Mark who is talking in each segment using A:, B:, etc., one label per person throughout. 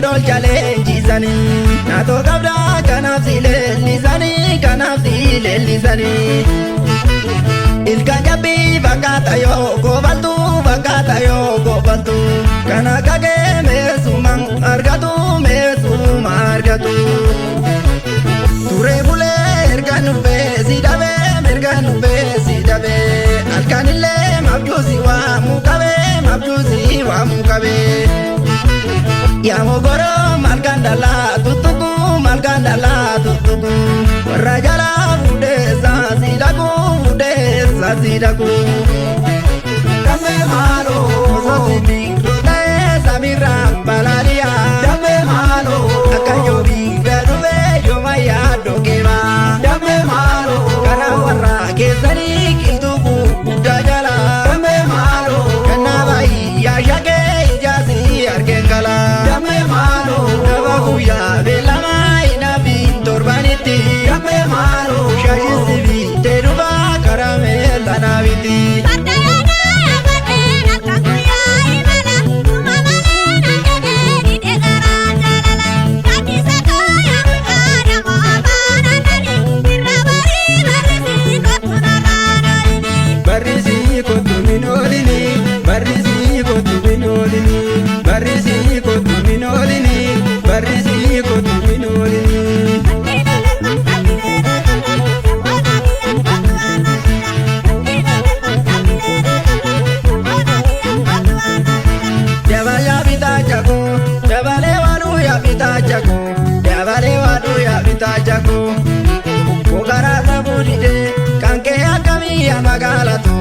A: Dolcha leenjisanii naatoo qabdaa kanaaf si leellisanii kanaaf si leellisanii. Ilkaan jabbii fakkaata yoo kobaltu fakkaata yoo kobaltu kana kagee meesuma argatu meesuma argatu. Turee bulee erga nuufee si dhabee erga nuufee si dhabee halkanillee mabjuusi waamu qabee mabjuusi waamu qabee. Yaamu goroo malkaan dhalaa tuttuku malkaan dhalaa tuttuku warra jalaa fuudhee si dhaqu fuudhee si dhaqu.
B: Damee maaloo
A: Osoo biqiltoota samiirraa balali'a.
B: Damee maaloo
A: Akka yoobii gadhufee yooma yaaddoo keema.
B: Damee maaloo
A: Karaa warra keessanii qilxuu guddaa jala.
B: Damee maaloo
A: Kennaa baay'ee shakee ijaasi argeen gala.
B: Damee maaloo
A: Nama guyyaa beelamaa hin torbanitti.
B: Damee maaloo
A: Shaashii sibiidee dhufa karaa meelaa naabiti.
B: Barrisii kottu minoolini barrisii kottu minoolini barrisii kottu minoolini barrisii kottu minoolini.
A: Dabalee bitaa jakoo dabalee waaduu yaa bitaa jakoo dabalee waaduu yaa bitaa jakoo. Kokaraa sabuu didee kan kee akkamii yaa magaalatu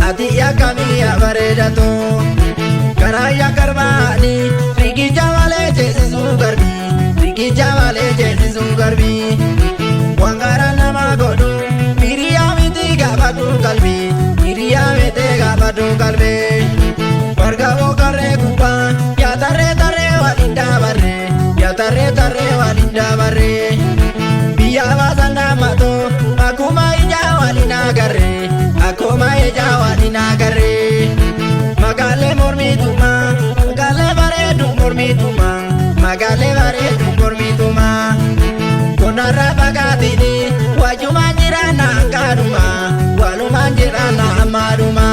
A: ati akkamii yaa bareedatu. Karaa yaa garbaanii riqicha malee ceesisuu garbii riqicha malee ceesisuu garbii. Waan garaa nama godhu hiriyaa miti gaafadhu qalbii hiriyaa miti gaafadhu qalbii. Bargamoo karree gubbaa yaa tarree tarree waliin daabarree yaa tarree tarree waliin daabarree. Biyya baasan dhaammatoo akkuma ijaa waliin agarree akkuma ijaa waliin agarree. Magaalee mormiitumaa magaalee bareedu mormiitumaa magaalee bareedu mormiitumaa. Konarra fagaatini wajumaan jiraanna akkaadhuma walumaan jiraanna ammaadhuma.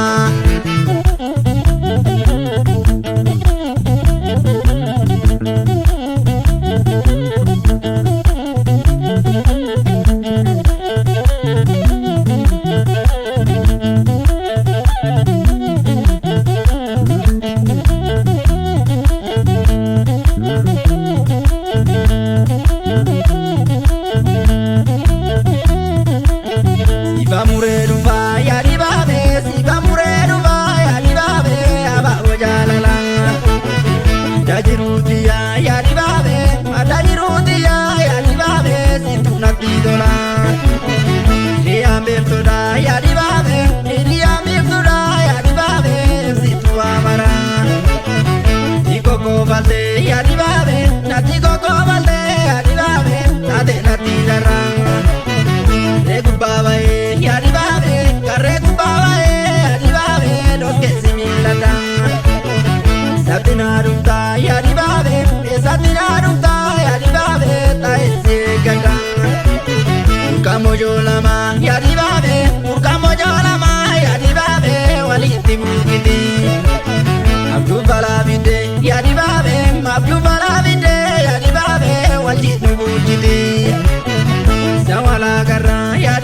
A: Siba muree dhufaa yaa dibaabee siba muree dhufaa yaa dibaabee abaaboo jaalala. Daajiruuti yaa yaa dibaabee daajiruuti yaa yaa dibaabee situ natti tola. Hiriyaan beektuudha yaa dibaabee hiriyaan beektuudha yaa dibaabee situ amara. Tikoko baltee yaa dibaabee natti koko baltee yaa dibaabee taate natti darra. Reeku babae yaa dibaabee karreeku babae yaa dibaabee dhoksee miilata. Sabti na dhuftaa yaa dibaabee eessatti na dhuftaa yaa dibaabee taa'ee gata. Urkaamoo lama yaa dibaabee urkaamoo lama yaa dibaabee walitti buukiti. Abduu balaa bidee yaa dibaabee abduu balaa bidee yaa dibaabee walitti buukiti. Sawala garraa yaa